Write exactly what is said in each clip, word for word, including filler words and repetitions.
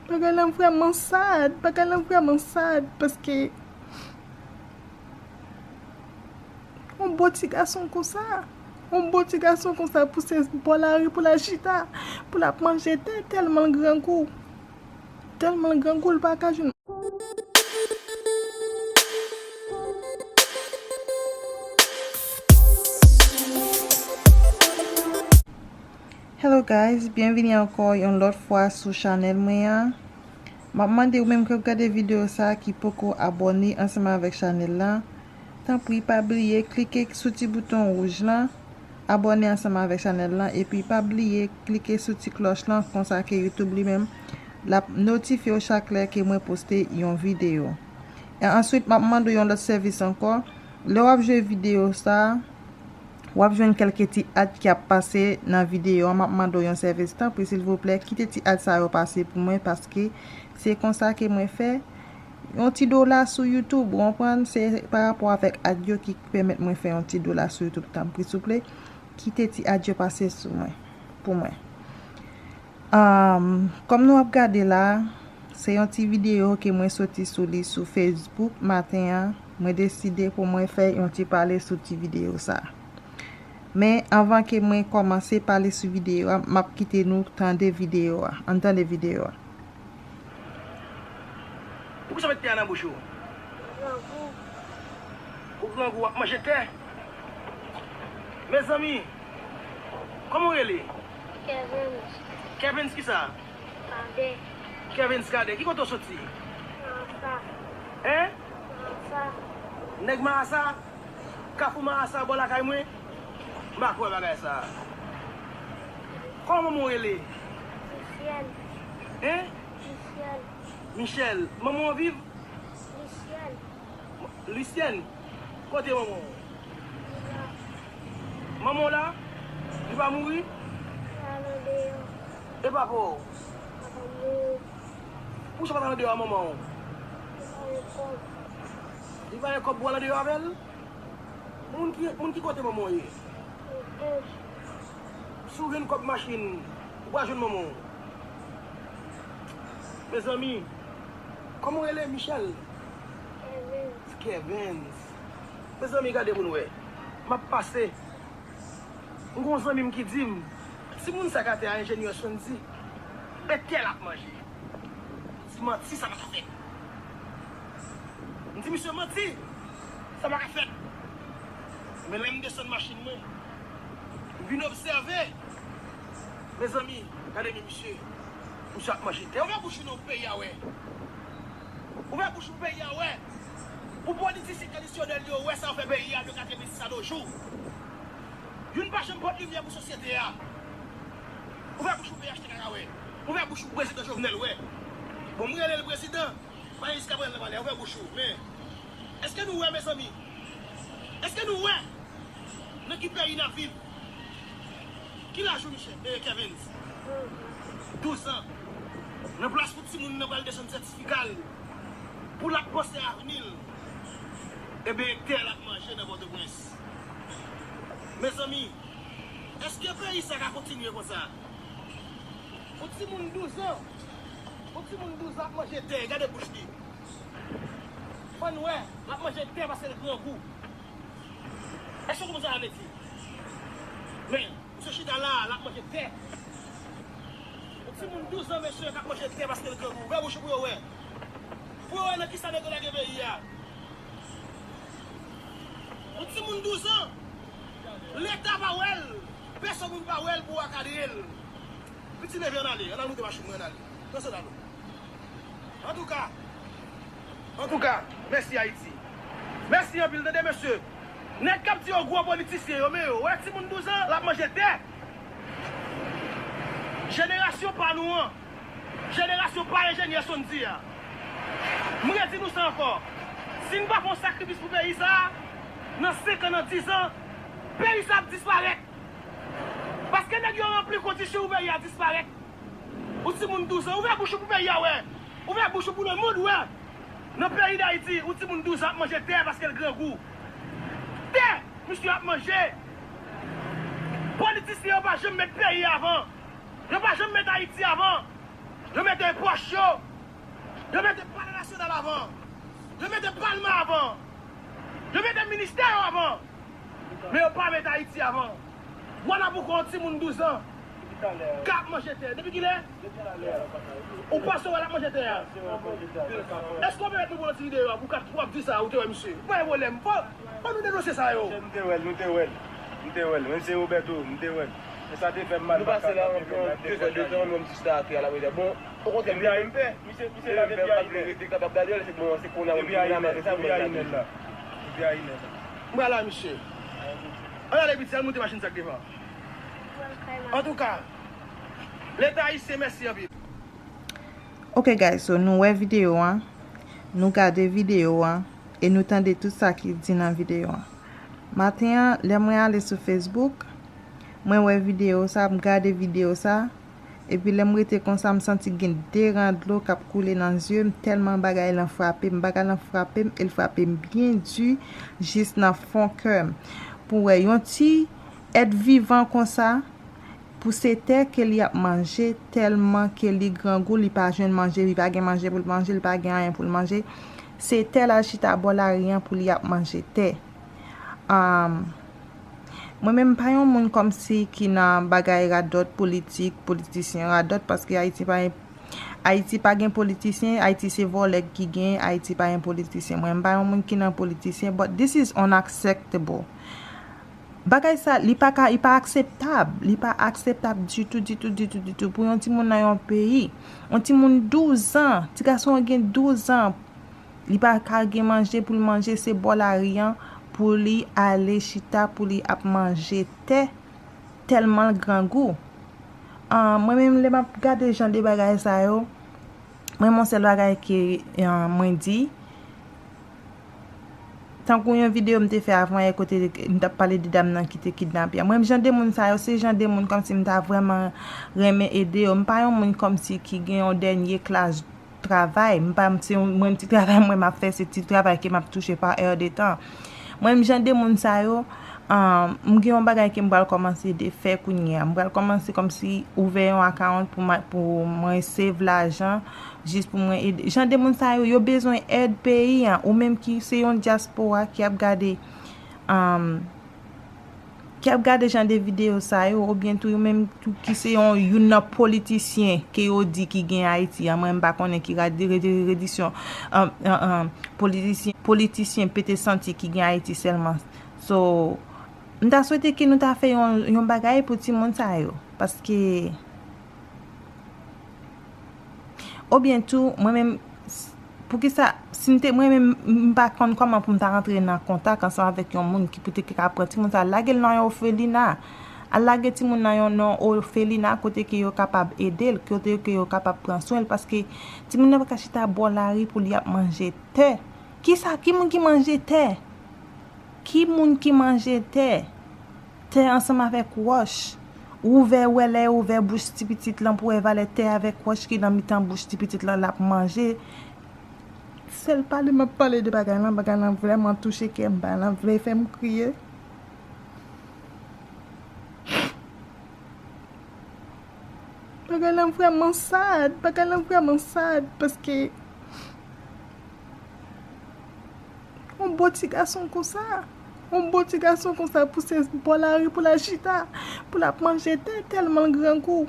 Bagay lan vrèman sad, bagay lan vrèman sad, paske yon bon ti gason konsa, yon bon ti gason konsa pouse bò lari pou l al chita, pou l ap manje tè, tèlman l grangou, tèlman l grangou l pa ka jwenn. Hello guys, byenvini ankò yon lòt fwa sou chanèl mwen an. M ap mande ou menm k ap gade videyo sa a ki poko abòne ansanm avèk chanèl la, tanpri pa bliye klike sou ti bouton wouj lan, abòne ansanm avèk chanèl lan, epi pa bliye klike sou ti klòch lan, konsa ke YouTube li menm l ap notifye w chak lè ke mwen poste yon videyo. E answit, m ap mande w yon lòt sèvis ankò. Lè w ap jwe videyo sa a, w ap jwenn kèlke ti ad ki ap pase nan videyo an. M ap mande w yon sèvis, tanpri, silvouplè, kite ti ad sa yo pase pou mwen, paske se konsa ke mwen fè yon ti dola sou YouTube, ou konprann? Se pa rapò avèk ad yo ki pèmèt mwen fè yon ti dola sou YouTube, tanpri, souple, kite ti ad yo pase sou mwen, pou mwen. Ahn, kòm nou ap gade la, se yon ti videyo ke mwen soti sou li sou Facebook maten an. Mwen deside pou mwen fè yon ti pale sou ti videyo sa. Men anvan ke mwen kòmanse pale sou videyo a, m ap kite nou tande videyo a. Ann tande videyo a. Poukisa w met tè a nan bouch ou? Grangou. Ou grangou, w ap manje tè? Mezanmi, kòman w rele? Kevens. Kevens kisa? Kadè. Kevens Kadè. Ki kote w soti? Maasa. Hein? Maasa. Nèg Maasa? Kafou Maasa bò lakay mwen? M pa kwè bagay sa. Kòman manman w rele? Michèl. Hein? Michèl. Michèl. Manman w viv? Michèl. Lisyèn, kote manman w? Li la. Manman w la? Li pa mouri? Li al andeyò. E papa w? Papa m mouri. Poukisa w pa t al andeyò a manman w? Li pa gen kòb. Li pa gen kòb pou w al andeyò avè l? Moun ki, moun ki kote manman w ye? Orange. Si w jwenn kòb machin, ou pral jwenn manman w. Mezanmi, kòman w rele, Michèl? Kevens. Kevens. Mezanmi, gade pou n wè. M ap pase. M gen yon zanmi m ki di m, timoun sa k atè a, enjenyè Sondy, e tè l ap manje. M di, manti, sa pa ka fèt. M di misye manti, sa pa ka fèt. Men lè m desann machin mwen, m vin obsève. Mezanmi, gade men misye. Misye ap manje tè. Ouvè bouch ou nan peyi a wè. Ouvè bouch ou peyi a wè. Pou politisyen tradisyonèl yo wè sa yo fè peyi a de katrevensis a nos jours. Youn pa janm pot limyè pou sosyete a. Ouvè bouch ou P H T K ka wè. Ouvè bouch ou prezidan Jovenel wè. Bon, m rele l prezidan. Pa jiskaprezan l pa lè. Ouvè bouch ou. Men, èske nou wè, mezanmi? Èske nou wè nan ki peyi n ap viv? Ki laj ou, Michèl? Eh, Kevens? Douz an. Nan plas pou timoun nan pral desann sètifika l, pou l ap panse avni l, ebyen, tè l ap manje nan Pòtoprens. Mezanmi, èske peyi sa ka kontinye konsa? Yon timoun douz an, yon timoun douz an ap manje tè, gade bouch li. Fò n wè, l ap manje tè paske l grangou. Èske w konprann sa sa vle di? Men, misye chita la, l ap manje tè. Yon timoun douz an, mesye, k ap manje tè paske l grangou. Ouvè bouch ou pou yo wè. Pou yo wè nan kisa nèg yo lage peyi a. Yon timoun douz an, Leta pa wè l, pèsonn moun pa wè l pou akadre l. Piti leve, ann ale, ann al moute machin mwen, ann ale. Danse dalo. Antouka, antouka, mèsi Ayiti. Mèsi anpil, tande mesye. Nèg k ap di yo gwo politisyen yo, men yo, wè timoun douz an, l ap manje tè. Jenerasyon pa nou an, jenerasyon pa enjenyè Sondy a. M redi nou sa ankò. Si n pa fè yon sakrifis pou peyi sa a, nan senk an, nan diz an, peyi sa a ap disparèt. Paske nèg yo ranpli kondisyon pou peyi a disparèt. Ou timoun douz an, ouvè bouch ou pou peyi a wè. Ouvè bouch ou pou lemonn wè. Nan peyi Dayiti, ou timoun douz an ap manje tè paske l grangou. Tè, misye ap manje. Politisyen yo pa janm met peyi avan. Yo pa janm met Ayiti avan. Yo mete pòch yo. Yo mete palè nasyonal avan. Yo mete palman avan. Yo mete ministè yo avan. Men yo pa mete Ayiti avan. Vwala poukwa yon timoun douz an k ap manje tè. Depi kilè? Ou panse w wè l ap manje tè a? Èske w pèmèt nou pran yon ti videyo a pou w ka, pou w ap di sa, ou te wè misye? Pa gen pwoblèm. Fò, fò nou denonse sa yo. Nou te wè l, nou te wè l. Nou te wè l. Menm se Roberto, nou te wè l. E sa te fè m mal. Nou pase la anviwon de zè de tan, nou menm jis la atè a la mete. Bon, okontrè, m te menm pè. Misye, misye la depi Ayinè. Rete kapab gade l, se bon, se kounye a ou vin la, men se sa mwen gade. Depi Ayinè la. Depi Ayinè la. M pral la, misye. Ann ale piti, al moute machin sa k devan. Antouka, Leta ayisyen, mèsi anpil. Ok guys, so nou wè videyo an, nou gade videyo an, e nou tande tout sa ki di nan videyo an. Maten an, lè mwen ale sou Facebook, mwen wè videyo sa, m gade videyo sa, epi lè m rete konsa, m santi gen de ran dlo k ap koule nan zye m, tèlman bagay lan frape m, bagay lan frape m, e l frape m byen di, jis nan fon kè m. Pou wè yon ti èt vivan konsa, pou se tè ke li ap manje, tèlman ke li grangou, li pa jwenn manje, li pa gen manje pou l manje, li pa gen anyen pou l manje. Se tè l al chita bò lari an pou li ap manje tè. Ahn, mwen menm, m pa yon moun kòmsi ki nan bagay radòt, politik, politisyen radòt, paske Ayiti pa, Ayiti pa gen politisyen, Ayiti se vòlè ki gen, Ayiti pa gen politisyen. Mwen, m pa yon moun ki nan politisyen, but this is unacceptable. Bagay sa, li pa ka, li pa akseptab. Li pa akseptab ditou, ditou, ditou, ditou. Pou yon timoun nan yon peyi, yon timoun douz an, ti gason an gen douz an, li pa ka gen manje pou l manje, se bò lari an pou li ale chita, pou li ap manje tè, tèlman l grangou. Ah, mwen menm, lè m ap gade jan de bagay sa yo, mwen, yon sèl bagay ke, ah, mwen di, tankou yon videyo m te fè avan yè kote m t ap pale de dam nan ki te kidnape a. Mwen, jan de moun sa yo, se jan de moun kòmsi m ta vrèman renmen ede yo. M pa yon moun kòmsi ki gen yon dènye klas travay. M pa, se yon, mwen, ti travay mwen m ap fè, se ti travay ke m ap touche pa è de tan. Mwen, jan de moun sa yo, ahn, m gen yon bagay ke m pral kòmanse de fè kounye a. M pral kòmanse kòmsi ouvè yon account pou ma-, pou mwen save lajan, jis pou mwen ede. Jan de moun sa yo, yo bezwen èd peyi an. Ou menm ki se yon dyaspora ki ap gade, ahn, ki ap gade jan de videyo sa yo, oubyen tou yo menm tou ki se yon, youn nan politisyen ke yo di ki gen Ayiti an, mwen m pa konnen ki rad-, re-, re-, redisyon, ahn, ahn, ahn, politisyen, politisyen pete santi ki gen Ayiti sèlman. So, m ta swete ke nou ta fè yon, yon bagay pou timoun sa yo, paske oubyen tou, mwen menm, s-, poukisa, si m te, mwen menm, m pa konn kòman pou m ta rantre nan kontak ansanm avèk yon moun ki pou te ka pran timoun sa, lage l nan yon òfelina. Al lage timoun nan yon, nan òfelina kote ke yo kapab ede l, kote ke yo kapab pran swen l, paske timoun nan pa ka chita bò lari pou li ap manje tè. Kisa, ki moun ki manje tè? Ki moun ki manje tè? Tè ansanm avèk wòch. Ou ouvè, wè lè yo ouvè bouch ti pitit lan pou wè valè tè avèk wòch ki nan mitan bouch ti pitit lan l ap manje. Sèl pale m ap pale de bagay lan, bagay lan vrèman touche kè m, bagay lan vle fè m kriye. Bagay lan vrèman sad, bagay lan vrèman sad, paske yon bon ti gason konsa, yon bon ti gason konsa pou se bò lari pou l al chita, pou l ap manje tè, tèlman l grangou.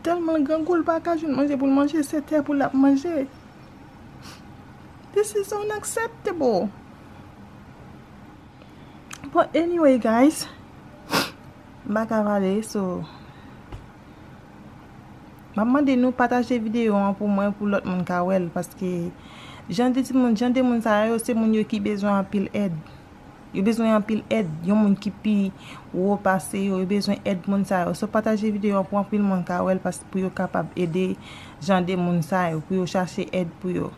Tèlman l grangou, l pa ka jwenn manje pou l manje, se tè pou l ap manje. This is unacceptable. But anyway, guys, m pa ka pale, so, m ap mande nou pataje videyo an pou mwen, pou lòt moun ka wè l, paske jan de timoun, jan de moun sa yo, se moun yo ki bezwen anpil èd. Yo bezwen anpil èd. Yon moun ki pi wo pase yo, yo bezwen èd moun sa yo. So, pataje videyo an pou anpil moun ka wè l, pas-, pou yo kapab ede jan de moun sa yo, pou yo chache èd pou yo.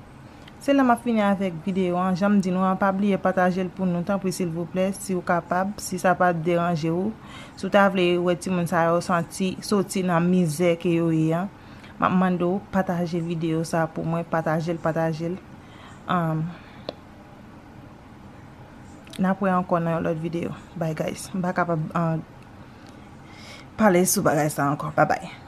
Se la m ap fini avèk videyo an. Jan m di nou an, pa bliye pataje l pou nou, tanpri, silvouplè, si w kapab, si sa pa deranje w. Si w ta vle wè timoun sa yo santi, soti nan mizè ke yo ye an, m ap mande w pataje videyo sa pou mwen, pataje l, pataje l. Ahn, n ap wè ankò nan yon lòt videyo. Bye, guys. M pa kapab, ahn, pale sou bagay sa ankò. Bye, bye.